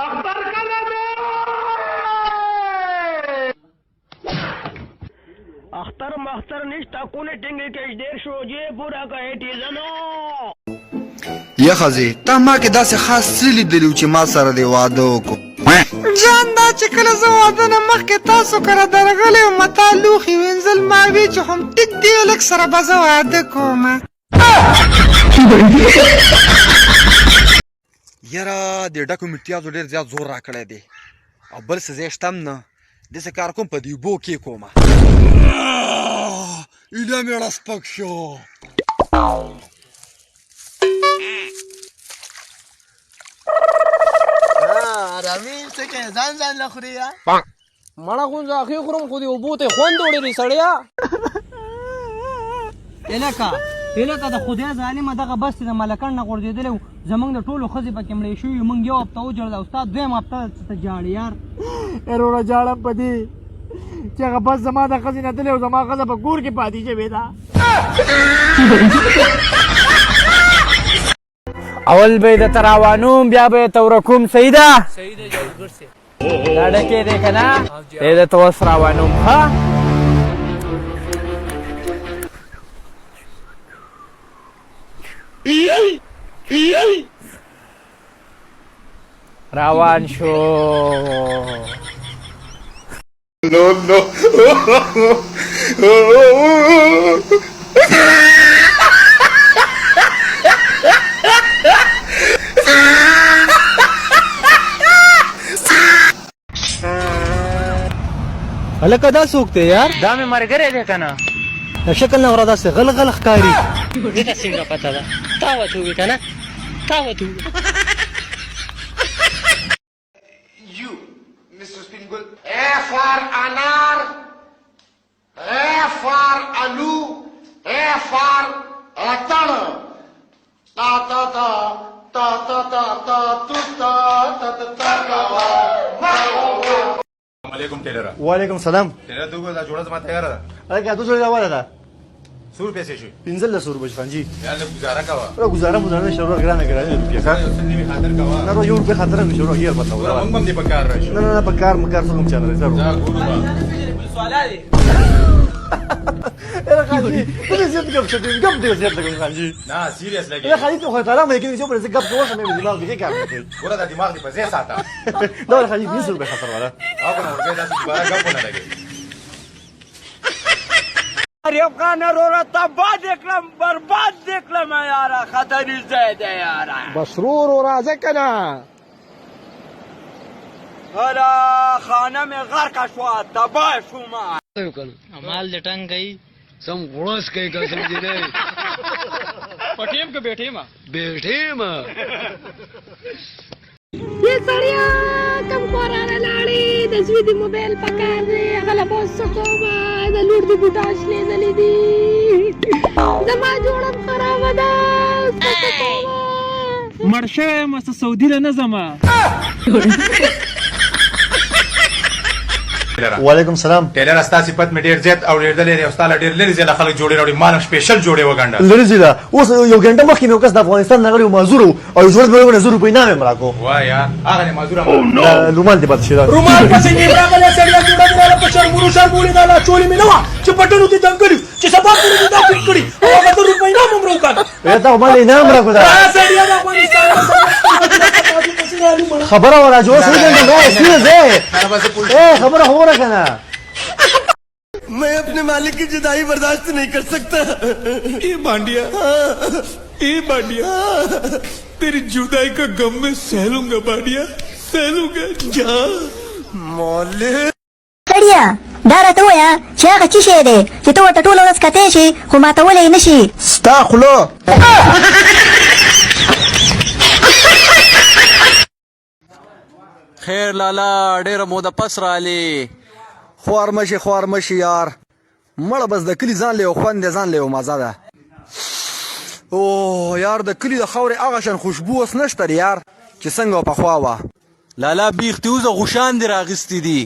اختر کله دی؟ اختر مختر نشته، کونه ټینګې کې ډیر شو جې پورا کړې ټیزنو. یخزه تا ما کې داسې خاص څه لیدلي وو چې ما سره دې واده وکړو؟ جان دا چې کله زه واده نه مخکې تاسو کره درغلی وم، تا لوښي وینځل، ما وی چې هم ټیک دی هلک سره به زه واده کوم. یاره دې ډکو مټیازو ډېر زیات زور راکړی دی او بل څه ځای شته هم نه، داسې کار کوم په دې اوبو کې کومه. ایله مېړه سپک شو. رامین څه کوې؟ ځان ځان له خورې یا مړه غونځه اخی خورم، خو دې اوبو ته خوند وړی دی سړیا. الکه الکه د خدای ظالمه، دغه بس د ملکڼ نه غورځېدلی و، زمونږ د ټولو ښځې پکې مړې شوي، مونږ یو هفته وژړل او ستا دویم هفته ده ته ژاړې یار. وروره ژاړم په دې چې هغه بس زما د ښځې نه تللی او زما ښځه په کور کې پاتې شوې ده. اول به د تراوانوم، بیا به ته ورکوم. صحیح ده؟ صحیح ده جادوګر صاحب. دا ډکې دی که نه دی د ته اوس راوانوم. ښه روان شو. نو نو هلکه دا څوک دی یار؟ دا مې مرګری دی که نه؟ د شکل نه ورا داسې غل غل ښکاري. دې ته څنګه پته ده؟ تا ورته ووې که نه؟ تا ورته ووې. You, Mr. Spingul. A for anar, A for alu, A for atan. Ta ta ta ta ta ta ta tu ta ta ta ta ta. علیکم ټیلر. وعلیکم سلام ټیلر، ته وګوره دا جوړه زما تیاره ده. هلکه دوه جوړې راواله ده. څو روپۍ شوې؟ 15 روپۍ خان جي. یار لږ ګزاره کوه. وروره ګزاره مزاره نشته وروره، ګرانه ګرانه روپۍ ښه. یو څه نیمې خاطر کوه. نه وروره، یو روپۍ خاطر هم نشته وروره، یې پته. وروره موږ به هم دې په کار راشو. نه نه نه، په کار مکار څوک هم چا نه راځي. ځه ګورو به. یاره خان جي، ته ډېر زیات ګپ شپ ګپ ډېر زیات لګوم خان جي. نه سیریس لګې. یاره خان جي، ته خو تعالی مې کې چې پر ګپ کوه، مې دماغ دې کار نه کوي. ګوره دا دماغ دې په ځای ساته. دا ولې خان جي 20 روپۍ خاطر والا. او کنه ورته داسې دوباره ګپ ونه لګې. مریم خان وروره، تباه دې کړم، برباد دې کړم یاره، خطري ځای دی یاره. بس ورو راځه که نه. هله خانه مې غرقه شوه، تباه شوم. مال دې ټنګ کوي، سم غړس کوي، قسم دې دی. پټیم که بیټیمه؟ بیټیمه. یې سړیا کم خورانه لاړې، د زوی د موبایل پکار دی، هغه له به اوس څه کوم؟ د لور د بوټان شلېدلي دي، زما جوړه هم خرابه ده، اوس به څه کوم؟ مړ شوی یم، څه سعودي له نه ځم. وعلیکم سلام ټیلر، ستا صفت مې ډېر زیات اورېدلی دی او ستا له ډېر لرې ځای له خلک جوړې راوړي، ما له سپیشل جوړې وګنډه. لرې ځای ده؟ اوس یو ګنټه مخکې مې یو کس د افغانستان نه راغلی و، معذور و او یو جوړه مې 1000 روپۍ انعام یې راکړو. وایه هغه دی معذوره. رومال دې پاتې شي. رومال پسې نیم راغلی سړیه، جوړه مې راله په شرمونو شرمولې ده، لا چولې مې نه وه چې بټنو دې دنګ کړي چې سبا پورې دې دا ټیټ کړي او هغه د روپۍ انعام هم راوکاږه. یا تا خو ما له انعام راکړو دا. سړیه د افغانستان خبره ورا جوړ سړي څنګه سیریس دی. اے خبره خو وره کنه. मैं अपने मालिक की जुदाई बर्दाश्त नहीं कर सकता। ए बांडिया, ए बांडिया, तेरी जुदाई का गम मैं सह लूंगा बांडिया, सह लूंगा। जा मौलिक। سړیه دا راته ووایه چې هغه څه شی دی چې ته ورته ټوله ورځ کتی شې خو ماتولی یې نه شې؟ ستا خوله. خیر لالا، ډېره موده پس رالې. خوار مشي، خوار مشي یار. مړه بس د کلي ځان له یو خوند دی، ځان له یو مزه ده. او یار، د کلي د خاورې هغه شان خوشبو اوس نشته دی یار چې څنګه پخوا وه. لالا بیخ دې وځه، غوشان دې راغستې دي.